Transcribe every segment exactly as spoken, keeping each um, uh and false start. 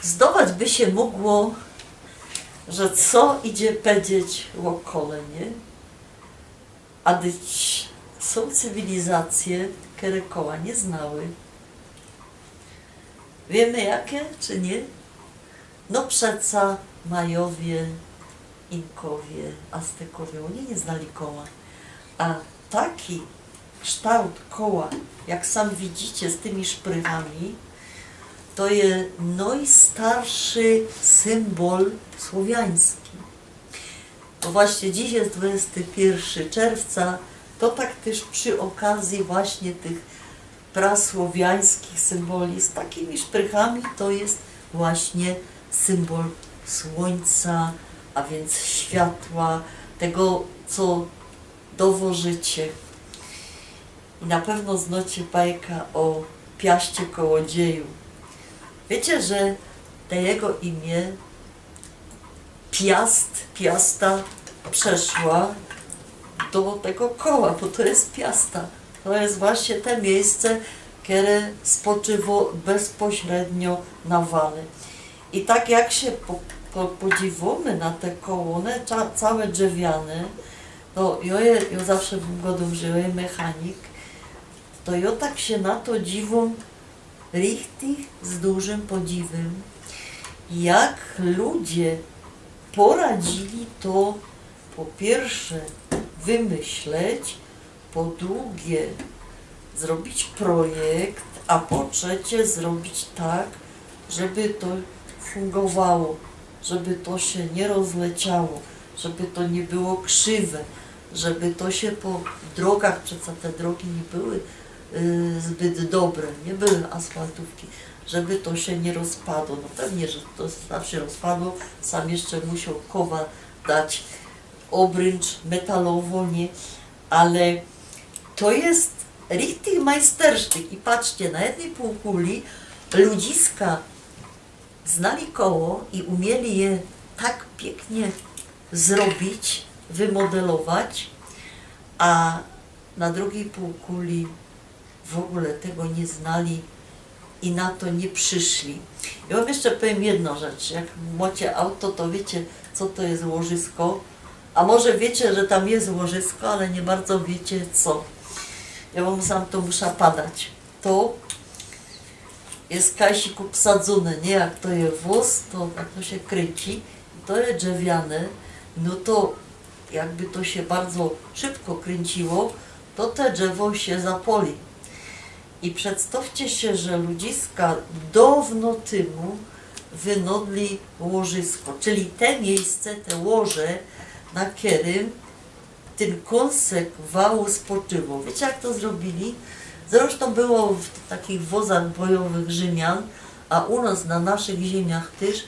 Zdować by sie mogło, że co idzie powiedzieć ô kole, nie? A dyć sōm cywilizacje, kere koła niy znały. Wiymy jake, czy niy? No przeca Majowie, Inkowie, Aztekowie, ôni niy znali koła. A taki ksztołt koła, jak sam widzicie z tymi szprychami, to je nojstarszy symbol słowiański. Bo właśnie dziś je dwudziesty piyrszy czerwca, to tak tyż przi ôkazji właśnie tych prasłowiańskich symboli z takimi szprychami, to je właśnie symbol słōńca, a wiync światła, tego, co dŏwŏ życie. I na pewno znocie bajka ô Piaście Kołodzieju. Wiycie, że te jego imiã Piast, Piasta przeszła do tego koła, bo to je Piasta. To je właśnie te miejsce, kere spoczywŏ bezpośrednio na wale. I tak jak sie po, po, podziwōmy na te koło, ône ca, cołke drzewiane, to jŏ je, jŏ zawsze gŏdōm, że jŏ je mechanik, to jŏ tak sie na to dziwōm richtig z dużym podziwym, jak ludzie poradzili to po piyrsze wymyśleć, po drugie zrobić projekt, a po trzecie zrobić tak, żeby to fungowało, żeby to sie niy rozleciało, żeby to niy było krziwe, żeby to sie po drogach, przeca te drogi niy były, y, zbyt dobre, niy były asfaltōwki, żeby to sie niy rozpadło. No pewnie, że to zawsze rozpadło, sam jeszcze musioł koła dać, ôbryncz metalowõ, nie? Ale to je richtig majstersztyk. I patrzcie, na jednyj półkuli ludziska znali koło i umieli je tak piyknie zrobić, wymodelować, a na drugij półkuli w ôgōle tego niy znali i na to niy prziszli. I wōm jeszcze powiym jednõ rzecz. Jak mŏcie auto, to wiycie, co to je łożysko. A może wiycie, że tam je łożysko, ale niy bardzo wiycie, co. Jŏ wōm sam to musza padać. To je kajsik ôbsadzōne, nie? Jak to je wōz, to tak to sie krynci. To je drzewiane, no to jakby to sie bardzo szybko krynciło, to te drzewo sie zapoli. I przedstŏwcie sie, że ludziska dŏwno tymu wynodli łożysko, czyli te miejsce, te łoże, na kerym tyn kōnsek wału spoczywŏ. Wiycie, jak to zrobiyli? Zresztōm było w takich wozach bojowych Rzymian, a u nŏs na naszych ziymniach tyż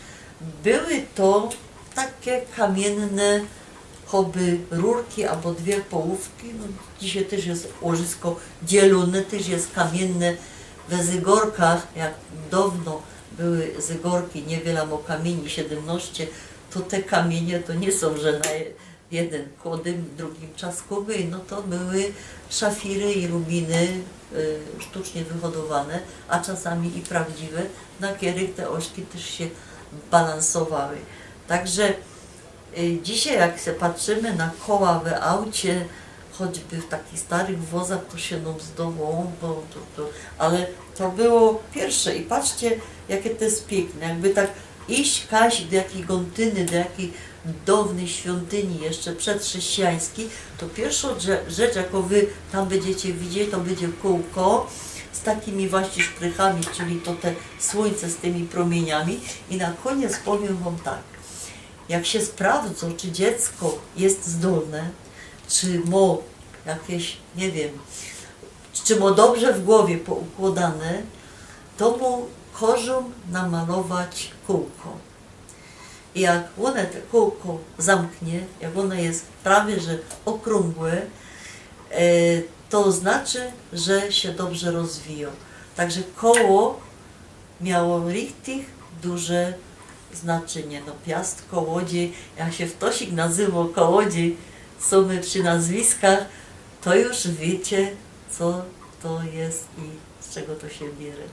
były to take kamiynnŏ choby rurki abo dwie połōwki. No, dzisiej tyż je łożysko dzielōne, tyż je kamiynnŏ. We zygorkach, jak dŏwno były zygorki, niy wiela, bo kamiyni siedymnŏście, to te kamiynie to niy sōm, że na jedyn kłodym, drugim czaskōwy, no to były szafiry i rubiny, y, sztucznie wyhodowane, a czasami i prawdziwe, na kerych te ôski tyż sie balansowały. Tak że, y, dzisiej jak sie patrzymy na koła w aucie, choćby w takich starych wozach, to sie nōm zdŏwŏ, bo to, to, ale to było piyrsze i patrzcie, jake to je piykne, jakby tak iś kajś do jakij gōntyny, do jakij dŏwnyj świątyni jeszcze przedchrześcijańskij, to piyrszŏ drze-, rzecz, jakõ wy tam bydziecie widzieć, to bydzie kōłko z takimi właśnie szprychami, czyli to te słōńce z tymi promiyniami. I na kōniec powiym wōm tak, jak sie sprawdzŏ, czy dziecko je zdolne, czy mŏ jakeś, niy wiym, czy mŏ dobrze w gowie poukłŏdane, to mu kożōm namalować kōłko. I jak ône te kōłko zamknie, jak ône je prawie że ôkrōngłe, e, to znaczy, że sie dobrze rozwijŏ. Tak że koło miało richtig duże znaczynie. No, Piast, Kołodziej, jak sie wtosik nazywoł Kołodziej, sōm my przi nazwiskach, to już wiycie, co to je i z czego to sie bierze.